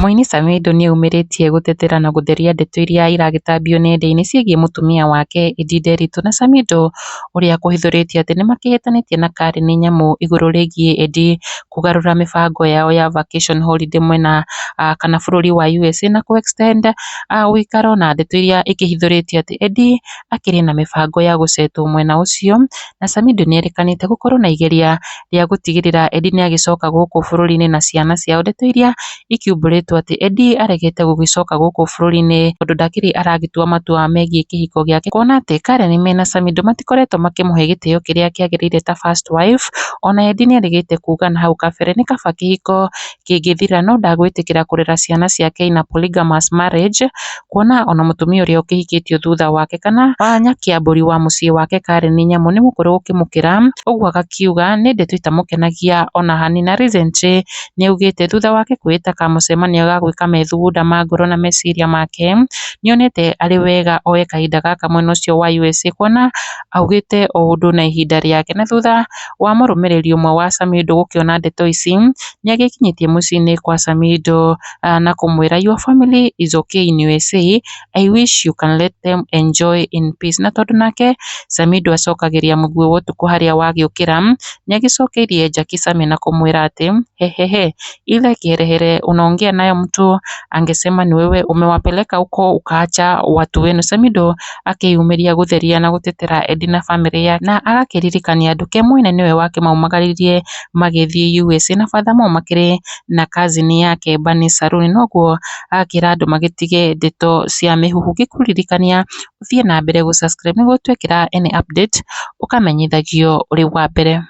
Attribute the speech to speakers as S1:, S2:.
S1: Mũini Samidoh nĩeyumĩrĩtie gũtetera na gũtheria ndeto iria iragĩtambio nenda-inĩ ciĩgiĩ mũtumia wake Edday Nderitu na Samidoh ũrĩa kũhithũrĩtio atĩ nĩmakĩhĩtanĩtie na Karen Nyamu igũrũ rĩgiĩ Edday kũgarũra mĩbango yao ya vacation holiday mwena kana bũrũri wa USA na kũ extend ũikaro na ndeto iria ikĩhithũrĩtio atĩ Edday akĩrĩ na mĩbango ya gũcetwo mwena ũcio na Samidoh nĩerĩkanĩte gũkorwo na igeria rĩa gũtigĩrĩra Edday nĩagĩcoka gũkũ bũrũri-inĩ na ciana ciao, ndeto iria ikiumbũrĩtwo atĩ Edday aregete gũgĩcoka gũkũ bũrũri-inĩ tondũ ndakĩrĩ aragĩtua matua megiĩ kĩhiko gĩake, kuona atĩ Karen mena Samidoh matikoretwo makĩmũhe gĩtĩo kĩrĩa kĩagĩrĩire ta first wife. Ona Edday nĩaregete kuga na hau kabere nĩ kaba kĩhiko kĩngĩthira no ndagwĩtĩkĩra kũrera ciana ciake in a polygamous marriage, kuona ona mũtumia ũrĩa ũkĩhikĩtio thutha wake kana wa nyakĩambũri wa mũciĩ wake Karen Nyamu nĩ mũkũrũ gũkĩmũkĩra, ũguo agakiuga nĩ ndeto itamũkenagia ona hanini. Na recently nĩaugĩte thutha wake kwĩĩta kamũcemanio ga gwĩka methugunda ma ngoro na meciria make, nĩonete arĩ wega oe kahinda gaka mwena ũcio wa USA, kuona augĩte o ũndũ na ihinda rĩake. Na thutha wa mũrũmĩrĩri ũmwe wa Samidoh gũkĩona ndeto ici, nĩagĩkinyĩtie mũciĩ-inĩ kwa Samidoh na kũmwĩra, "Your family is okay in USA, I wish you can let them enjoy in peace." Na tondũ nake Samidoh acokagĩria mũguĩ wa ũtukũ harĩa wagĩũkĩra, nĩagĩcokeirie Jackie Sami na kũmwĩra atĩ hehehe, ile kiherehere unaongea nayo mtu angesema ni wewe umewapeleka huko ukaacha watu wenu. Samidoh akĩyumĩria gũtheria na gũtetera Edday na bamĩrĩ yake na agakĩririkania andũ ke mwene nĩwe wakĩmaumagaririe magĩthiĩ USA na furthermore makĩrĩ na cousin yake Bernice Saruni, noguo agakĩra andũ magĩtige ndeto cia mĩhuhu. Ngĩkũririkania ũthiĩ na mbere gũ subscribe nĩguo twekĩra any update ũkamenyithagio ũrĩ wa mbere.